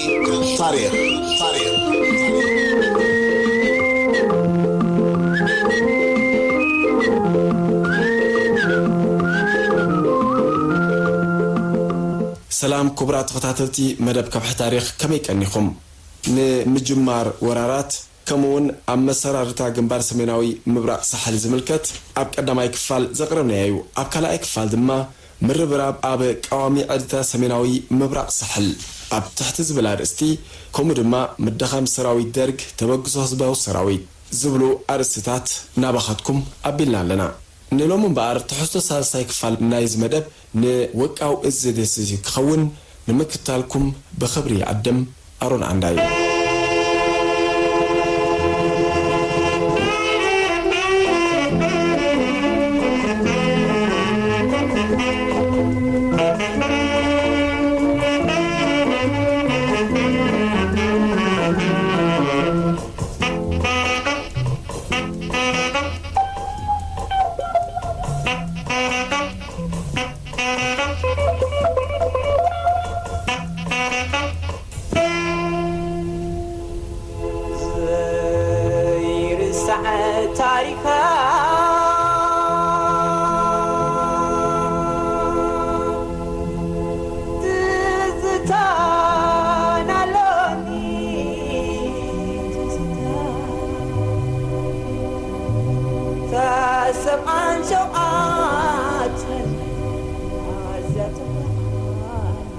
ታሪኽ፣ ታሪኽ። ሰላም ክቡራት ተኸታተልቲ መደብ ከብሒ ታሪኽ፣ ከመይ ቀኒኹም? ንምጅማር ወራራት ከምኡውን ኣመሰራርታ ግንባር ሰሜናዊ ምብራቕ ሳሕል ዝምልከት ኣብ ቀዳማይ ክፋል ዘቕረብናዮ እዩ። ኣብ ካልኣይ ክፋል ድማ ምርብራብ ኣብ ቀዋሚ ዕድታ ሰሜናዊ ምብራቕ ሳሕል ኣብ ትሕቲ ዝብል ኣርእስቲ፣ ከምኡ ድማ ምድኻም ሰራዊት ደርግ፣ ተበግሶ ህዝባዊ ሰራዊት ዝብሉ ኣርእስትታት ናባኻትኩም ኣቢልና ኣለና። ንሎሚ እምበኣር ትሕዝቶ ሳልሳይ ክፋል ናይዚ መደብ ንውቃው እዚ ደስዚ ክኸውን ንምክትታልኩም ብኽብሪ ይዕድም። ኣሮን ዓንዳ እዩ። ዘይርሳዕ ታሪኻ ትዝታና ሎሚ ትዝታ። እታ ሰብዓን ሸውዓተን ኣዝያ ተፈራዓኒ።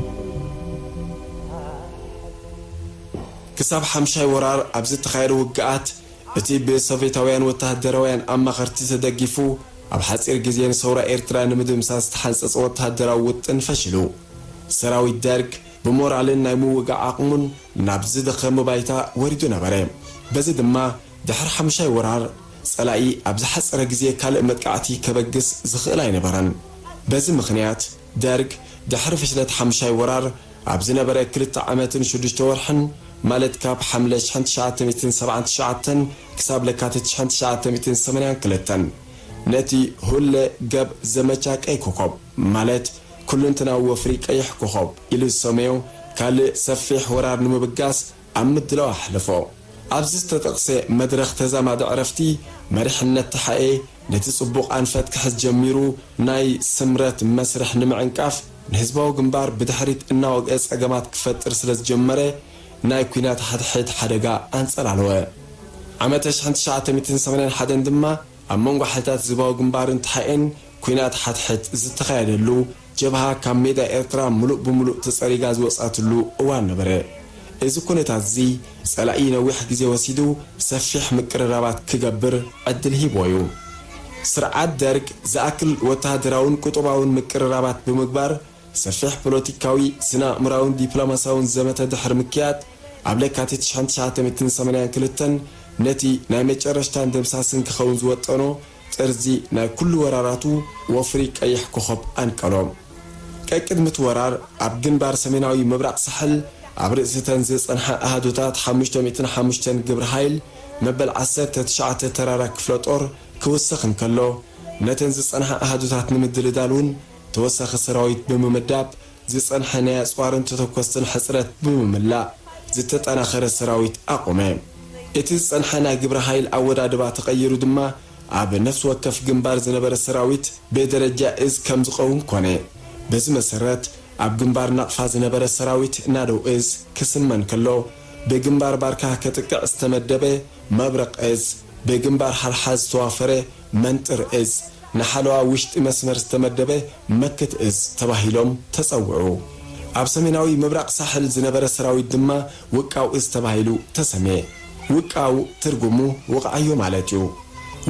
ክሳብ ሓምሻይ ወራር ኣብ ዝተኻየደ ውግኣት፣ እቲ ብሶቬታውያን ወተሃደራውያን ኣማኸርቲ ተደጊፉ፣ ኣብ ሓጺር ግዜ ንሰውራ ኤርትራ ንምድምሳስ ዝተሓንጸጸ ወተሃደራዊ ውጥን ፈሺሉ። ሰራዊት ደርግ ብሞራልን ናይ ምውጋዕ ዓቕሙን ናብ ዝደኸመ ባይታ ወሪዱ ነበረ። በዚ ድማ፣ ድሕሪ ሓምሻይ ወራር፣ ጸላኢ ኣብ ዝሓጸረ ግዜ ካልእ መጥቃዕቲ ከበግስ ዝኽእል ኣይነበረን። በዚ ምኽንያት፣ ደርግ ድሕሪ ፍሽለት ሓምሻይ ወራር ኣብ ዝነበረ ክልተ ዓመትን ሽዱሽተ ወርሕን፣ ማለት ካብ ሓምለ ሽሕን ትሽዓተ ሚእትን ሰብዓን ትሽዓተን ክሳብ ለካቲት ሽሕን ትሽዓተ ሚእትን ሰማንያን ክልተን፣ ነቲ ሁለ ገብ ዘመቻ ቀይ ኮኾብ፣ ማለት ኩሉንትናዊ ወፍሪ ቀይሕ ኮኾብ ኢሉ ዝሰመዮ ካልእ ሰፊሕ ወራር ንምብጋስ ኣብ ምድላው ኣሕለፎ። ኣብዚ ዝተጠቕሰ መድረኽ ተዛማዲ ዕረፍቲ፣ መሪሕነት ተሓኤ ነቲ ጽቡቕ ኣንፈት ክሕዝ ጀሚሩ፣ ናይ ስምረት መስርሕ ንምዕንቃፍ ንህዝባዊ ግንባር ብድሕሪት እናወግአ ጸገማት ክፈጥር ስለ ዝጀመረ፣ ናይ ኲናት ሓድሕድ ሓደጋ ኣንጸላለወ። ዓመተ ሽሕን ትሽዓተ ሚእትን ሰማንያን ሓደን ድማ፣ ኣብ መንጎ ሓይልታት ህዝባዊ ግንባርን ተሓኤን ኲናት ሓድሕድ ዝተኻየደሉ፣ ጀብሃ ካብ ሜዳ ኤርትራ ምሉእ ብምሉእ ተጸሪጋ ዝወጽኣትሉ እዋን ነበረ። እዚ ኩነታት እዚ፣ ጸላኢ ነዊሕ ግዜ ወሲዱ ሰፊሕ ምቅርራባት ክገብር ዕድል ሂብዎ እዩ። ስርዓት ደርግ ዝኣክል ወተሃደራውን ቁጠባውን ምቅርራባት ብምግባር፣ ሰፊሕ ፖለቲካዊ፣ ስነ-ኣእምራውን ዲፕሎማስያውን ዘመተ ድሕሪ ምክያድ፣ ኣብ ለካቲት ሽሕን ትሽዓተ ሚእትን ሰማንያን ክልተን ነቲ ናይ መጨረሽታን ደምሳስን ክኸውን ዝወጠኖ ጥርዚ ናይ ኩሉ ወራራቱ፣ ወፍሪ ቀይሕ ኮኾብ ኣንቀሎ። ቀቅድሚ እቲ ወራር፣ ኣብ ግንባር ሰሜናዊ ምብራቕ ሳሕል፣ ኣብ ርእሲ እተን ዝጸንሓ ኣሃዱታት ሓሙሽተ ሚእትን ሓሙሽተን ግብረ ሓይል፣ መበል ዓሰርተ ትሽዓተ ተራራ ክፍለ ጦር ክውሰኽ እንከሎ፣ ነተን ዝጸንሓ ኣሃዱታት ንምድልዳል እውን ተወሳኺ ሰራዊት ብምምዳብ፣ ዝጸንሐ ናይ ኣጽዋርን ተተኮስትን ሕጽረት ብምምላእ፣ ዝተጠናኸረ ሰራዊት ኣቖመ። እቲ ዝጸንሐ ናይ ግብረ ሓይል ኣወዳድባ ተቐይሩ ድማ፣ ኣብ ነፍሲ ወከፍ ግንባር ዝነበረ ሰራዊት ብደረጃ እዝ ከም ዝኸውን ኮነ። በዚ መሰረት፣ ኣብ ግንባር ናቕፋ ዝነበረ ሰራዊት ናደው እዝ ክስመ እንከሎ፣ ብግንባር ባርካ ከጥቅዕ ዝተመደበ መብረቕ እዝ፣ ብግንባር ሓልሓ ዝተዋፈረ መንጥር እዝ፣ ንሓለዋ ውሽጢ መስመር ዝተመደበ መክት እዝ ተባሂሎም ተጸውዑ። ኣብ ሰሜናዊ ምብራቕ ሳሕል ዝነበረ ሰራዊት ድማ ውቃው እዝ ተባሂሉ ተሰምየ። ውቃው ትርጉሙ ውቕዓዮ ማለት እዩ።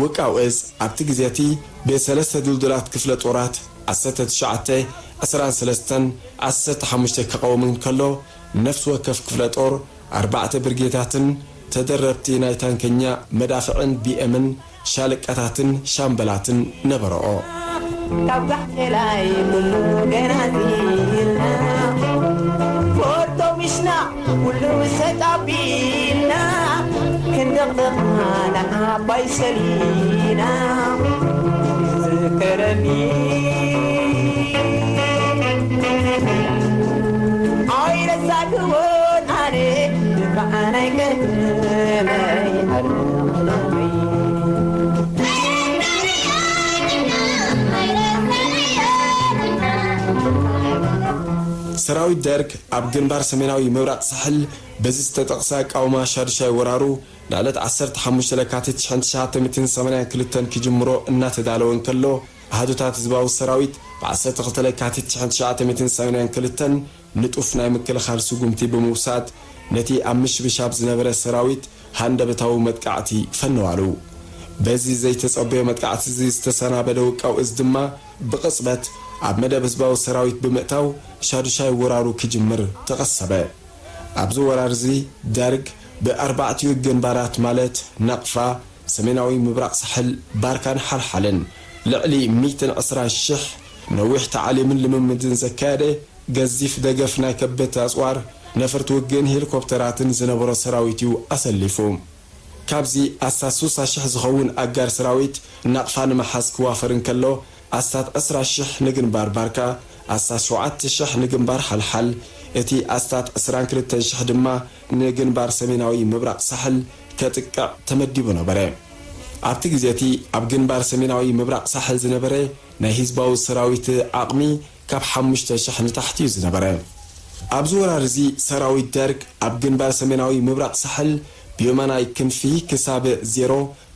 ውቃው እዝ ኣብቲ ግዜ እቲ ብሰለስተ ድልዱላት ክፍለ ጦራት ዓሰርተ ትሽዓተ፣ ዕስራን ሰለስተን፣ ዓሰርተ ሓሙሽተ ክቐውም እንከሎ፣ ነፍሲ ወከፍ ክፍለ ጦር ኣርባዕተ ብርጌዳትን ተደረብቲ ናይ ታንከኛ መዳፍዕን ቢኤምን ሻለቃታትን ሻምበላትን ነበረኦ። ካብ ጋሕቴላይ ኩሉ ገናዚልና፣ ፎርቶ ምሽና ኩሉ ሰጥ ኣቢልና፣ ክንደቕደቕ ንዓባይ ሰሊና። ዝከረኒ ኣይረሳግዎን ኣነ ሰራዊት ደርግ ኣብ ግንባር ሰሜናዊ ምብራቕ ሳሕል በዚ ዝተጠቕሰ ኣቃውማ ሻዱሻይ ወራሩ ንዕለት ዓሰርተ ሓሙሽተ ለካቲት ሽሕን ትሽዓተ ሚእትን ሰማንያን ክልተን ክጅምሮ እናተዳለወ እንከሎ፣ ኣሃዱታት ህዝባዊ ሰራዊት ብ ዓሰርተ ክልተ ለካቲት ሽሕን ትሽዓተ ሚእትን ሰማንያን ክልተን ንጡፍ ናይ ምክልኻል ስጉምቲ ብምውሳድ፣ ነቲ ኣብ ምሽብሻብ ዝነበረ ሰራዊት ሃንደበታዊ መጥቃዕቲ ፈነዋሉ። በዚ ዘይተጸበዮ መጥቃዕቲ እዚ ዝተሰናበደ ውቃው እዝ ድማ ብቕጽበት ኣብ መደብ ህዝባዊ ሰራዊት ብምእታው ሻዱሻይ ወራሩ ክጅምር ተቐሰበ። ኣብዚ ወራር እዚ ደርግ ብኣርባዕቲኡ ግንባራት ማለት ናቕፋ፣ ሰሜናዊ ምብራቕ ሳሕል፣ ባርካን ሓልሓልን ልዕሊ ሚእትን ዕስራን ሽሕ ነዊሕ ታዕሊምን ልምምድን ዘካየደ ገዚፍ ደገፍ ናይ ከበድቲ ኣጽዋር፣ ነፈርቲ ውግእን ሄሊኮፕተራትን ዝነበሮ ሰራዊት እዩ ኣሰሊፉ። ካብዚ ኣስታት ስሳ ሽሕ ዝኸውን ኣጋር ሰራዊት ናቕፋ ንምሓዝ ክዋፈር እንከሎ፣ ኣስታት ዕስራ ሽሕ ንግንባር ባርካ፣ ኣስታት ሸውዓተ ሽሕ ንግንባር ሓልሓል፣ እቲ ኣስታት ዕስራን ክልተን ሽሕ ድማ ንግንባር ሰሜናዊ ምብራቕ ሳሕል ከጥቅዕ ተመዲቡ ነበረ። ኣብቲ ግዜ እቲ ኣብ ግንባር ሰሜናዊ ምብራቕ ሳሕል ዝነበረ ናይ ህዝባዊ ሰራዊት ዓቕሚ ካብ ሓሙሽተ ሽሕ ንታሕቲ እዩ ዝነበረ። ኣብዚ ወራር እዚ ሰራዊት ደርግ ኣብ ግንባር ሰሜናዊ ምብራቕ ሳሕል ብየማናይ ክንፊ ክሳብ ዜሮ፣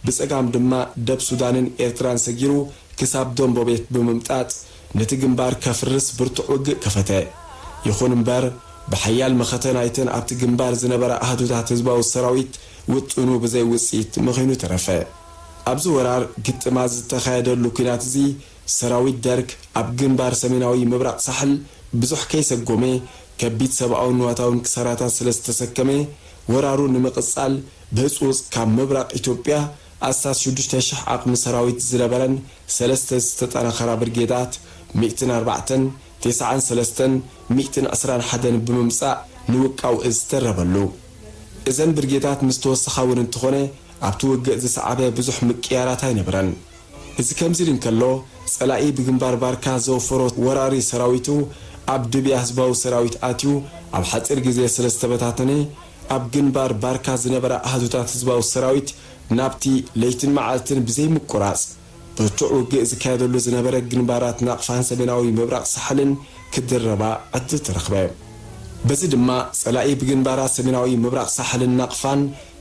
ብጸጋም ድማ ደብ ሱዳንን ኤርትራን ሰጊሩ ክሳብ ደንቦቤት ብምምጣጥ ነቲ ግንባር ከፍርስ ብርቱዕ ውግእ ከፈተ። ይኹን እምበር፣ ብሓያል መኸተ ናይተን ኣብቲ ግንባር ዝነበራ ኣሃዱታት ህዝባዊ ሰራዊት ውጥኑ ብዘይ ውጽኢት መኺኑ ተረፈ። ኣብዚ ወራር ግጥማት ዝተኻየደሉ ኲናት እዚ፣ ሰራዊት ደርግ ኣብ ግንባር ሰሜናዊ ምብራቕ ሳሕል ብዙሕ ከይሰጎመ፣ ከቢድ ሰብኣውን ንዋታውን ክሳራታት ስለ ዝተሰከመ፣ ወራሩ ንምቕጻል ብህጹጽ ካብ ምብራቕ ኢትዮጵያ ኣስታት ሽዱሽተ ሽሕ ዓቕሚ ሰራዊት ዝነበረን ሰለስተ ዝተጠናኸራ ብርጌዳት፣ ሚእትን ኣርባዕተን፣ ተስዓን ሰለስተን፣ ሚእትን ዕስራን ሓደን ብምምጻእ ንውቃው እዝ ተረበሉ። እዘን ብርጌዳት ምስ ተወሰኻ እውን እንተኾነ፣ ኣብቲ ውግእ ዝሰዓበ ብዙሕ ምቅያራት ኣይነበረን። እዚ ከምዚ ኢሉ እንከሎ፣ ጸላኢ ብግንባር ባርካ ዘወፈሮ ወራሪ ሰራዊቱ ኣብ ድብያ ህዝባዊ ሰራዊት ኣትዩ ኣብ ሓጺር ግዜ ስለ ዝተበታተነ፣ ኣብ ግንባር ባርካ ዝነበራ ኣሃዱታት ህዝባዊ ሰራዊት ናብቲ ለይትን መዓልትን ብዘይምቁራጽ ብርቱዕ ውግእ ዝካየደሉ ዝነበረ ግንባራት ናቕፋን ሰሜናዊ ምብራቕ ሳሕልን ክድረባ ዕድል ተረኽበ። በዚ ድማ ጸላኢ ብግንባራት ሰሜናዊ ምብራቕ ሳሕልን ናቕፋን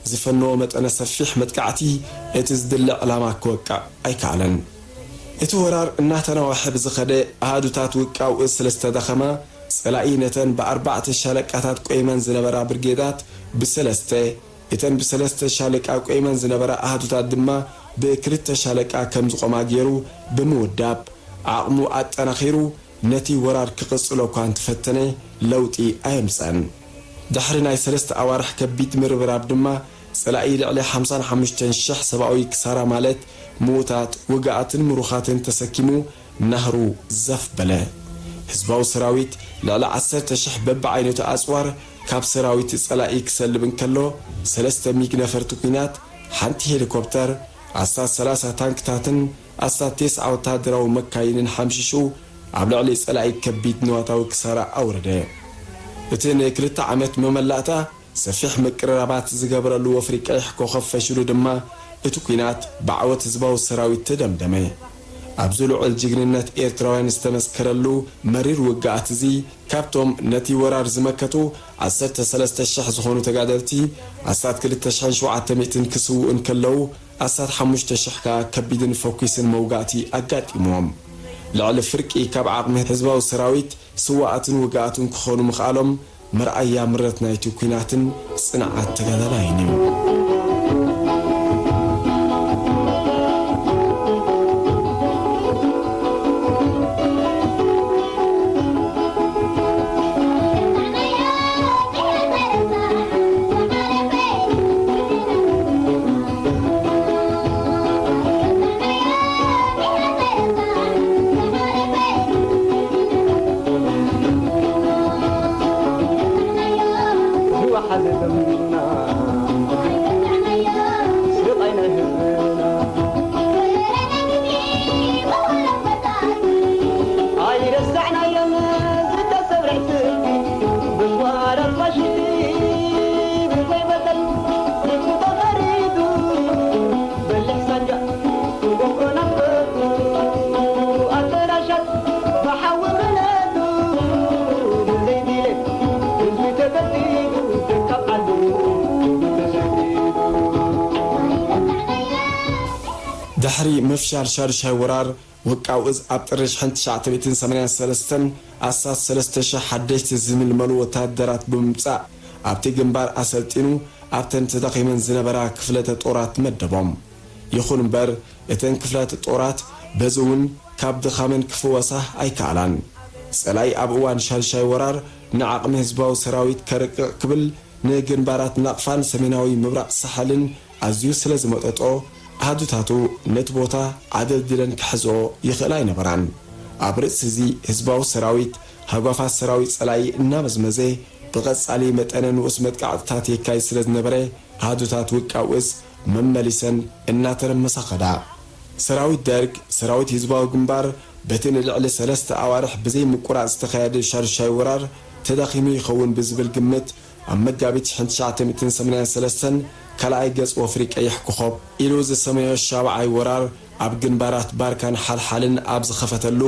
ዝፈነዎ መጠነ ሰፊሕ መጥቃዕቲ እቲ ዝድለ ዕላማ ክወቅዕ ኣይከኣለን። እቲ ወራር እናተናወሐ ብዝኸደ ኣሃዱታት ውቃው እዝ ስለ ዝተዳኸማ፣ ጸላኢ ነተን ብኣርባዕተ ሻለቃታት ቆይመን ዝነበራ ብርጌዳት ብሰለስተ፣ እተን ብሰለስተ ሻለቃ ቆይመን ዝነበራ ኣሃዱታት ድማ ብክልተ ሻለቃ ከም ዝቖማ ገይሩ ብምውዳብ፣ ዓቕሙ ኣጠናኺሩ ነቲ ወራር ክቕጽሎ እኳ እንተፈተነ፣ ለውጢ ኣየምጸን። ድሕሪ ናይ ሰለስተ ኣዋርሕ ከቢድ ምርብራብ ድማ፣ ጸላኢ ልዕሊ ሓምሳን ሓሙሽተን ሽሕ ሰብኣዊ ክሳራ ማለት ምዉታት፣ ውግኣትን ምሩኻትን ተሰኪሙ ናህሩ ዘፍ በለ። ህዝባዊ ሰራዊት ልዕሊ ዓሰርተ ሽሕ በብዓይነቱ ኣጽዋር ካብ ሰራዊት ጸላኢ ክሰልብ እንከሎ፣ ሰለስተ ሚግ ነፈርቲ ኲናት፣ ሓንቲ ሄሊኮፕተር፣ ኣስታት ሰላሳ ታንክታትን ኣስታት ተስዓ ወተሃደራዊ መካይንን ሓምሺሹ ኣብ ልዕሊ ጸላኢ ከቢድ ንዋታዊ ክሳራ ኣውረደ። እቲ ንክልተ ዓመት መመላእታ ሰፊሕ ምቅርራባት ዝገበረሉ ወፍሪ ቀይሕ ኮኸብ ፈሽሉ ድማ፣ እቲ ኲናት ብዓወት ህዝባዊ ሰራዊት ተደምደመ። ኣብዚ ልዑል ጅግንነት ኤርትራውያን ዝተመስከረሉ መሪር ውግኣት እዚ፣ ካብቶም ነቲ ወራር ዝመከቱ ዓሰርተ ሰለስተ ሽሕ ዝኾኑ ተጋደልቲ፣ ኣስታት ክልተ ሽሕን ሸውዓተ ሚእትን ክስውኡ እንከለዉ፣ ኣስታት ሓሙሽተ ሽሕ ከኣ ከቢድን ፈኲስን መውጋእቲ ኣጋጢምዎም። ልዕሊ ፍርቂ ካብ ዓቕሚ ህዝባዊ ሰራዊት ስዋኣትን ውግኣትን ክኾኑ ምኽኣሎም መርኣያ ምረት ናይቲ ኲናትን ጽንዓት ተጋዳላይን እዩ። ዝወሓደ ደምና ስቓይ ናይ ህዝብና ኣይረሳዕናዮን ዝተሰብረ ስልቲ ብጓራት ፋሽስቲ ብዘይ ድሕሪ ምፍሻል ሻዱሻይ ወራር፣ ውቃው እዝ ኣብ ጥሪ ሽሕን ትሽዓተ ሚእትን ሰማንያን ሰለስተን ኣስታት ሰለስተ ሽሕ ሓደሽቲ ዝምልመሉ ወታደራት ብምምጻእ፣ ኣብቲ ግንባር ኣሰልጢኑ ኣብተን ተዳኺመን ዝነበራ ክፍለተ ጦራት መደቦም። ይኹን እምበር፣ እተን ክፍለተ ጦራት በዚ እውን ካብ ድኻመን ክፍወሳ ኣይከኣላን። ጸላኢ ኣብ እዋን ሻድሻይ ወራር ንዓቕሚ ህዝባዊ ሰራዊት ከርቅቕ ክብል ንግንባራት ናቕፋን ሰሜናዊ ምብራቕ ሳሕልን ኣዝዩ ስለ ዝመጠጦ፣ ኣሃዱታቱ ነቲ ቦታ ዓደልዲለን ክሕዝኦ ይኽእላ ኣይነበራን። ኣብ ርእሲ እዚ ህዝባዊ ሰራዊት ሃጓፋት ሰራዊት ጸላኢ እናመዝመዘ ብቐጻሊ መጠነ ንኡስ መጥቃዕትታት የካይድ ስለ ዝነበረ፣ ኣሃዱታት ውቃው እዝ መመሊሰን እናተረመሳ ኸዳ። ሰራዊት ደርግ፣ ሰራዊት ህዝባዊ ግንባር በቲ ንልዕሊ ሰለስተ ኣዋርሕ ብዘይ ምቁራጽ ዝተኻየደ ሻዱሻይ ወራር ተዳኺሙ ይኸውን ብዝብል ግምት፣ ኣብ መጋቢት ሽሕን ትሽዓተ ሚእትን ሰማንያን ሰለስተን ካልኣይ ገጽ ወፍሪ ቀይሕ ኮኾብ ኢሉ ዝሰመዮ ሻብዓይ ወራር ኣብ ግንባራት ባርካን ሓልሓልን ኣብ ዝኸፈተሉ፣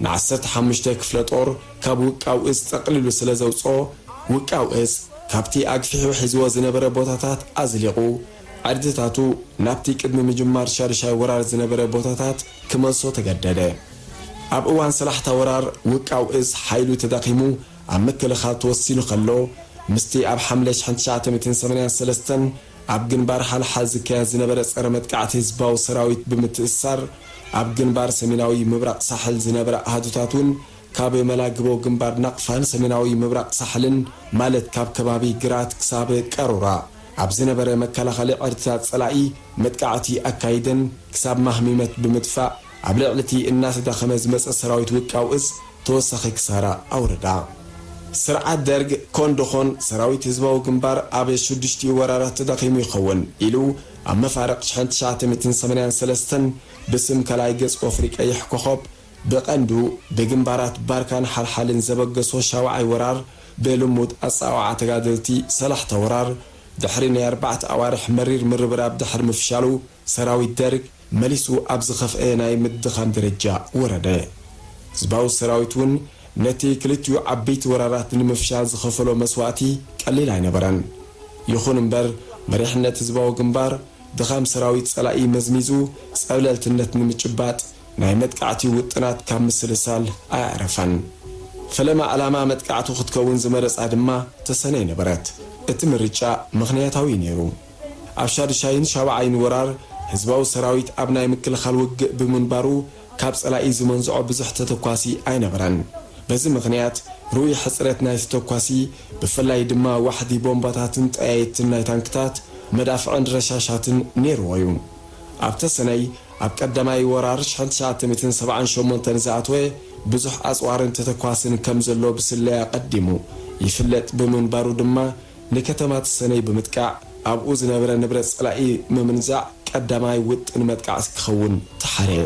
ንዓሰርተ ሓሙሽተ ክፍለ ጦር ካብ ውቃው እዝ ጠቕሊሉ ስለ ዘውጽኦ፣ ውቃው እዝ ካብቲ ኣግፊሑ ሒዝዎ ዝነበረ ቦታታት ኣዝሊቑ፣ ዓድታቱ ናብቲ ቅድሚ ምጅማር ሻድሻይ ወራር ዝነበረ ቦታታት ክመልሶ ተገደደ። ኣብ እዋን ሰላሕታ ወራር ውቃው እዝ ሓይሉ ተዳኺሙ ኣብ ምክልኻል ተወሲኑ ከሎ፣ ምስቲ ኣብ ሓምለ ሽሕን ትሽዓተ ሚእትን ሰማንያን ሰለስተን ኣብ ግንባር ሓልሓል ዝካየድ ዝነበረ ጸረ መጥቃዕቲ ህዝባዊ ሰራዊት ብምትእስሳር፣ ኣብ ግንባር ሰሜናዊ ምብራቕ ሳሕል ዝነበረ ኣሃዱታት እውን ካብ መላግቦ ግንባር ናቕፋን ሰሜናዊ ምብራቕ ሳሕልን፣ ማለት ካብ ከባቢ ግራት ክሳብ ቀሩራ ኣብ ዝነበረ መከላኸሊ ዕርድታት ጸላኢ መጥቃዕቲ ኣካይደን ክሳብ ማህሚመት ብምጥፋእ፣ ኣብ ልዕሊ እቲ እናተዳኸመ ዝመጸ ሰራዊት ውቃው እዝ ተወሳኺ ክሳራ ኣውረዳ። ስርዓት ደርግ ኮን ደኾን ሰራዊት ህዝባዊ ግንባር ኣብ ሽዱሽቲኡ ወራራት ተዳኺሙ ይኸውን ኢሉ ኣብ መፋርቕ ሽሕን ትሽዓተ ሚእትን ሰማንያን ሰለስተን ብስም ካልኣይ ገጽ ወፍሪ ቀይሕ ኮኾብ ብቐንዱ ብግንባራት ባርካን ሓልሓልን ዘበገሶ ሻውዓይ ወራር፣ ብልሙድ ኣጸዋውዓ ተጋደልቲ ሰላሕታ ወራር፣ ድሕሪ ናይ ኣርባዕተ ኣዋርሕ መሪር ምርብራብ ድሕሪ ምፍሻሉ፣ ሰራዊት ደርግ መሊሱ ኣብ ዝኸፍአ ናይ ምድኻም ደረጃ ወረደ። ህዝባዊ ሰራዊት እውን ነቲ ክልቲኡ ዓበይቲ ወራራት ንምፍሻል ዝኸፈሎ መስዋእቲ ቀሊል ኣይነበረን። ይኹን እምበር፣ መሪሕነት ህዝባዊ ግንባር ድኻም ሰራዊት ጸላኢ መዝሚዙ፣ ጸብለልትነት ንምጭባጥ ናይ መጥቃዕቲ ውጥናት ካብ ምስልሳል ኣየዕረፈን። ፈለማ ዕላማ መጥቃዕቱ ክትከውን ዝመረጻ ድማ ተሰነይ ነበረት። እቲ ምርጫ ምኽንያታዊ እዩ ነይሩ። ኣብ ሻዱሻይን ሻብዓይን ወራር ህዝባዊ ሰራዊት ኣብ ናይ ምክልኻል ውግእ ብምንባሩ፣ ካብ ጸላኢ ዝመንዝዖ ብዙሕ ተተኳሲ ኣይነበረን። በዚ ምኽንያት፣ ርኡይ ሕጽረት ናይ ተተኳሲ፣ ብፍላይ ድማ ዋሕዲ ቦምባታትን ጠያይትን ናይ ታንክታት፣ መዳፍዕን ረሻሻትን ነይርዎ እዩ። ኣብ ተሰነይ፣ ኣብ ቀዳማይ ወራር ሽሕን ትሽዓተ ሚእትን ሰብዓን ሸሞንተን ዝኣተወ ብዙሕ ኣጽዋርን ተተኳስን ከም ዘሎ ብስለያ ቀዲሙ ይፍለጥ ብምንባሩ ድማ፣ ንከተማ ተሰነይ ብምጥቃዕ፣ ኣብኡ ዝነበረ ንብረት ጸላኢ ምምንዛዕ ቀዳማይ ውጥን መጥቃዕቲ ክኸውን ተሓርየ።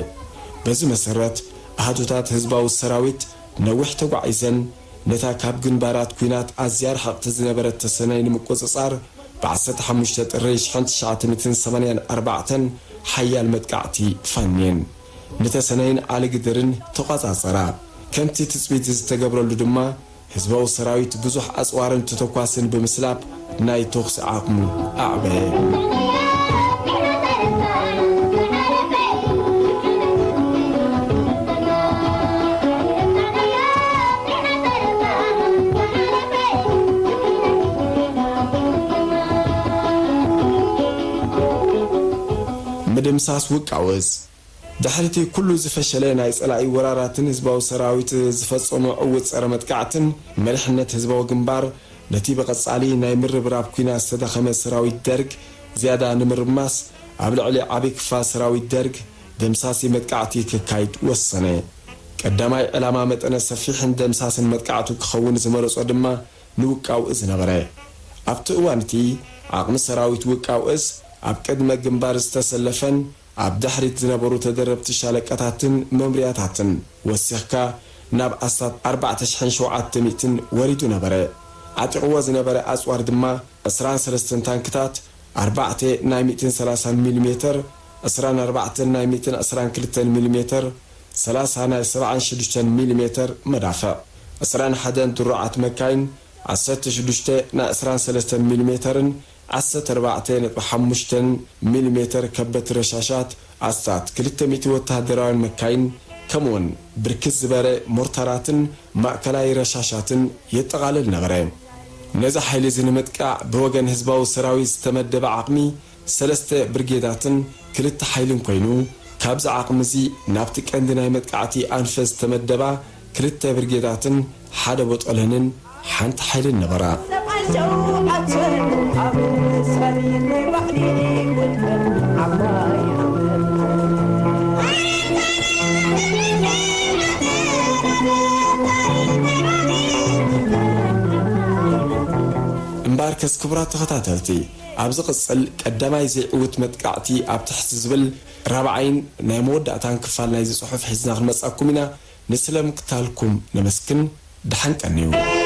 በዚ መሰረት፣ ኣሃዱታት ህዝባዊ ሰራዊት ነዊሕ ተጓዒዘን፣ ነታ ካብ ግንባራት ኲናት ኣዝያ ርሕቕቲ ዝነበረት ተሰነይ ንምቁጽጻር፣ ብ ዓሰርተ ሓሙሽተ ጥሪ ሽሕን ትሽዓተ ሚእትን ሰማንያን ኣርባዕተን ሓያል መጥቃዕቲ ፋንየን። ንተሰነይን ዓሊግድርን ተቋጻጸራ። ከምቲ ትጽቢት ዝተገብረሉ ድማ፣ ህዝባዊ ሰራዊት ብዙሕ ኣጽዋርን ተተኳስን ብምስላብ ናይ ተኹሲ ዓቕሙ ኣዕበየ። ምድምሳስ ውቃውዝ። ድሕሪቲ ኩሉ ዝፈሸለ ናይ ጸላኢ ወራራትን ህዝባዊ ሰራዊት ዝፈጸሞ ዕዉት ጸረ መጥቃዕትን፣ መሪሕነት ህዝባዊ ግንባር ነቲ ብቐጻሊ ናይ ምርብራብ ኲናት ዝተዳኸመ ሰራዊት ደርግ ዝያዳ ንምርማስ፣ ኣብ ልዕሊ ዓቢ ክፋል ሰራዊት ደርግ ደምሳሲ መጥቃዕቲ ክካይድ ወሰነ። ቀዳማይ ዕላማ መጠነ ሰፊሕን ደምሳስን መጥቃዕቱ ክኸውን ዝመረጾ ድማ ንውቃው እዝ ነበረ። ኣብቲ እዋን እቲ፣ ዓቕሚ ሰራዊት ውቃው እዝ ኣብ ቅድመ ግንባር ዝተሰለፈን ኣብ ድሕሪት ዝነበሩ ተደረብቲ ሻለቃታትን መምርያታትን ወሲኽካ ናብ ኣስታት ኣርባዕተ ሽሕን ሸውዓተ ሚእትን ወሪዱ ነበረ። ዓጢቕዎ ዝነበረ ኣጽዋር ድማ ዕስራን ሰለስተን ታንክታት፣ ኣርባዕተ ናይ ሚእትን ሰላሳን ሚሊሜተር፣ ዕስራን ኣርባዕተን ናይ ሚእትን ዕስራን ክልተን ሚሊሜተር፣ ሰላሳ ናይ ሰብዓን ሽዱሽተን ሚሊሜተር መዳፍዕ፣ ዕስራን ሓደን ድሩዓት መካይን፣ ዓሰርተ ሽዱሽተ ናይ ዕስራን ሰለስተን ሚሊሜተርን ዓሰርተ ኣርባዕተ ነጥቢ ሓሙሽተ ሚሊሜተር ከበድቲ ረሻሻት፣ ኣስታት ክልተ ሚእቲ ወተሃደራውያን መካይን፣ ከምኡውን ብርክት ዝበረ ሞርታራትን ማእከላይ ረሻሻትን የጠቓልል ነበረ። ነዚ ሓይሊ እዚ ንምጥቃዕ ብወገን ህዝባዊ ሰራዊት ዝተመደበ ዓቕሚ ሰለስተ ብርጌዳትን ክልተ ሓይልን ኮይኑ፣ ካብዚ ዓቕሚ እዚ ናብቲ ቀንዲ ናይ መጥቃዕቲ ኣንፈት ዝተመደባ ክልተ ብርጌዳትን ሓደ ቦጦለንን ሓንቲ ሓይልን ነበራ። እምበኣርከስ ክቡራት ተኸታተልቲ፣ ኣብ ዝቕጽል ቀዳማይ ዘይዕዉት መጥቃዕቲ ኣብ ትሕቲ ዝብል ራብዓይን ናይ መወዳእታን ክፋል ናይዚ ጽሑፍ ሒዝና ክንመጻኩም ኢና። ንስለ ምክታልኩም ነመስግን። ደሓን ቀንዩ።